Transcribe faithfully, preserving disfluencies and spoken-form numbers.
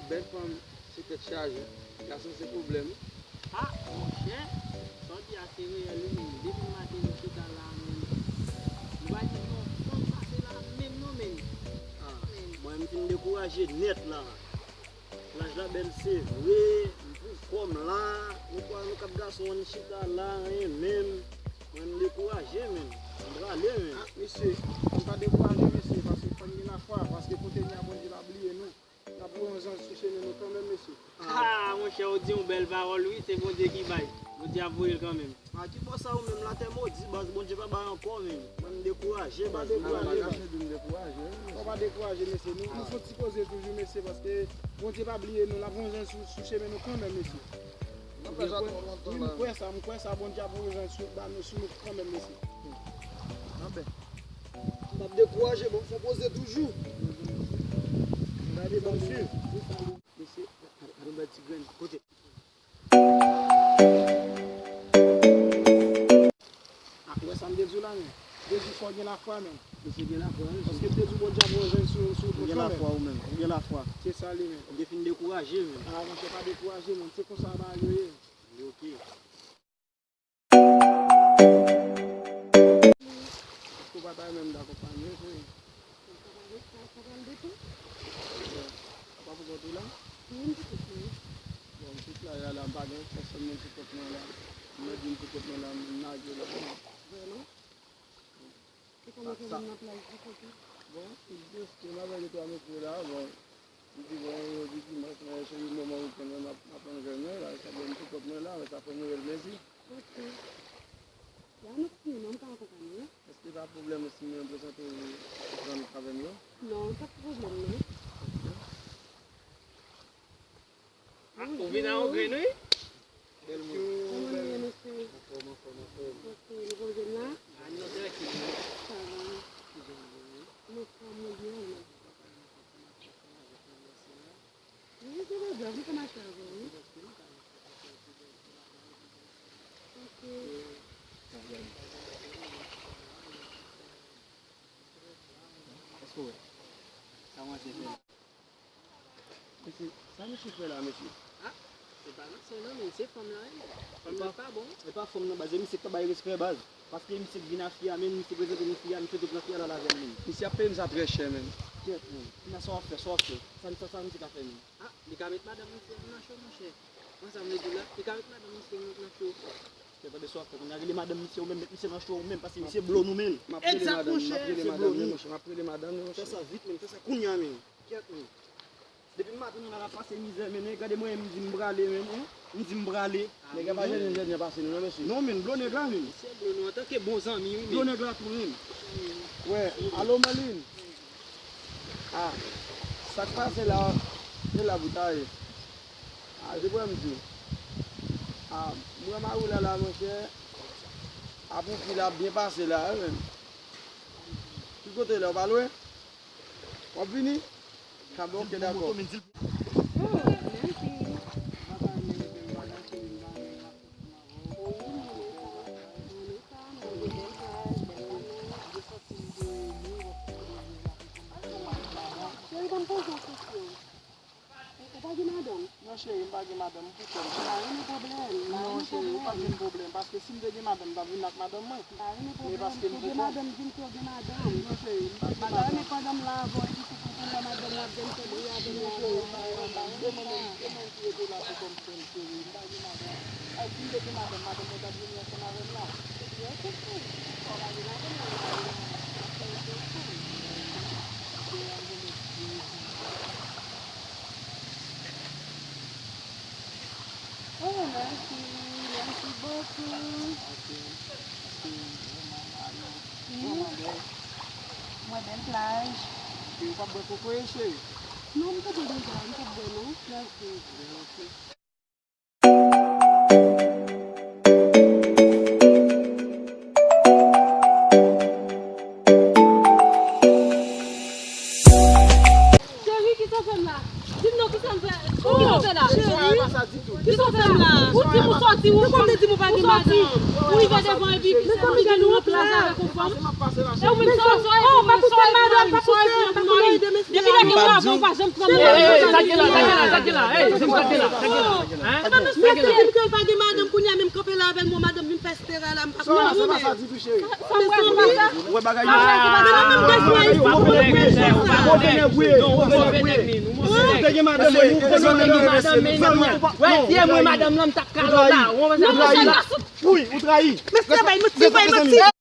Bèl fanm, se tèt chaje. Gason se pwoblèm. Ah, monchè, sa w di a se reyèl wi, men depi maten nou chita la, men nou pa jwenn yon fanm pase la menm non, men. Ah, mwen m fin dekouraje nèt la. Plaj la bèl se vre, m pou kò m la, nou kwè nou k ap gason an chita la, anyen menm. Mwen m dekouraje, men. M prale, men. Ah, mesye, nou pa dekouraje, mesye, paske fò n gen lafwa, paske kote n ye a, Bondye pa bliye nou. N ap voye yon zanj sou chemen nou kanmenm, mesye. Ah, monchè, ou di yon bèl pawòl, wi, se Bondye ki bay. Bondye ap voye l kanmenm. A ki bò sa ou menm, latè modi, baz, Bondye pa bay ankò, men. Mwen, m dekouraje, baz, m dekouraje, baz. Fò pa dekouraje, mesye. Nou, nou fè ti koze toujou, mesye, paske Bondye pa bliye nou, l ap voye yon zanj sou, sou chemen nou kanmenm, mesye. Wi, m kwè sa, m kwè sa, Bondye ap voye zanj sou, ba nou, sou nou kanmenm, mesye. Anben. M p ap dekouraje, bon, fò koze toujou. Gade, bon, swiv. Mesye, gade, gade yon bèl ti grenn. Kote? Ah, ou wè sa m te di w la, men. Jezi fè w gen lafwa, men. Mesye gen lafwa, wi. Paske m te di w Bondye ap voye zanj sou, sou ou kanmenm. Ou gen lafwa, ou menm. Ou gen lafwa. Se sa li, men. Ou te fin dekouraje, men. Ah, monchè, pa dekouraje, men. Se konsa bagay yo ye. Ok. Èske w pa ta renmen m t akonpanye w, cheri? Sa pral de tou? Sa pa pou kont ou la? Wi, m pou kont mwen. Bon, m tout la, la, la, m pa gen pèsonn moun sou kont mwen la. M mèt di m sou kont mwen la, m lage la. Vrèman? E kòman w fè vin nan plaj di kote? Bon, m jis, m avèk de twa mesye la, bon, m di, bon, jodi dimanch, men se yon moman wikenn, men m ap, m ap pran jèn mwen la, sa bon, m sou kont mwen la, men sa fè m rele mezi. Ok. La nou fini, non, m ka akonpanye w? Èske pa pwoblèm si mwen prezante w zanmi travay m yo? Non, pa pwoblèm, non. Ok. Ah, ou vin a yon grenn, wi. Bèl moun. Kòman nou ye, mesye? Anfòm, anfòm, anfòm. Ok, nou poze m la? Ah, nou trankil, wi. Sa va. Ki jan nou ye? Nou fòm, nou byen, wi. Wi, se pa grav, m ka mache avè w, wi. Ok. Èske w wè? Sa mwen te fè. Mesye, sa misye fè la, mesye? Ah, se pa misye non, men se fanm lan, wi. Fanm lan pa bon. E pa fanm nan, baz, e misye k pa bay respè, baz. Paske misye k vin a fi a, men misye prezante nou fi a, misye tou pran fi a la avè l, men. Misye ap peye m sa trè chè, men. Kèt, men. Kounye a sa w ap fè, sa w ap fè? Sa, sa, sa misye ka fè, men? Ah, li ka met madanm misye nan cho, monchè. Mwen sa m vle di w la, li ka met madanm misye nan cho. Kèt, tande sa w ap fè, kounye a rele madanm misye, ou menm met misye nan cho, ou menm, paske misye blo nou, men. M ap rele madanm, m ap rele madanm, men, monchè, m ap rele madanm, men, monchè. Fè sa vit, men, fè sa kounye a, men. Kèt, men. Depi maten nou la n ap pase mizè, men nèg gade mwen, m di m prale, men, en. M di m prale. Nèg la pa janm janm pase nou, non, mesye. Non, men, blo nèg la, men. Misye blo nou antanke bon zanmi, wi, men. Blo nèg la tou, men. Wè, alo, Malin. Ah, sa k pase la, se la pou ta ye. Ah, se pou m di w. Ah, m wè mari w la, la, monchè. Ah, pou fi la ap byen pase la, wi, men. Ki kote la, w pa lwen? W ap vini? Ka bon, ok, dakò. Cheri, ban m poze w kesyon. Ou pa gen madanm? Non, cheri, m pa gen madanm, m pou kò m. M pa renmen pwoblèm, m pa renmen pwoblèm. Non, cheri, ou p ap jwenn pwoblèm, paske si m te gen madanm, m t ap vin ak madanm mwen. M pa renmen pwoblèm. Men paske m pou kò m. Ou gen madanm, di m ke w gen madanm. Non, cheri, m pa gen madanm. M pa ta renmen pandan m la avè w, epi se konsa madanm w ap vin fè bri avè m la, vin fè bri. Demen, demen ki rete la pou kò m, cheri, m pa gen madanm. Ay, si m te gen madanm, madanm mwen t ap vini ansanm avè m la. Ebyen, ok, cheri. Ou pa gen madanm, ou pa gen madanm. Oh, mèsi, mèsi bokou. Mwen bèl plaj. Ou p ap bwè kokoye, cheri? Non, m te bwè deja, m p ap bwè non. Mèsi. Cheri, kisa w fè m la? Di m non, kisa m fè? Kisa w fè la? Cheri, pa sa ditou. Ki sa w fè m la? Ou di m ou sòti, ou konn di m ou pa gen madanm. Ou rive devan epi ou di nou ranplase avèk yon fanm. E ou menm sa w sòti, ou menm sa w madanm, sa w epi yon mari. Depi lè ke ou avè ou pa janm pran mwen. Sa gen la, sa gen la, sa gen la, sa gen la, sa gen la. Hein? Sa gen la. Mesye di m ke l pa gen madanm, kounye a menm kanpe la avè l, mwen madanm vin fè stera la, m pa pran mwen. Ou wè bagay yo. Ou te gen madanm, ou te gen madanm, men wè, si e mwen madanm lan, m t ap kale w la. Ou wè sa? Wi, ou trayi. Mesye bay manti, bay manti.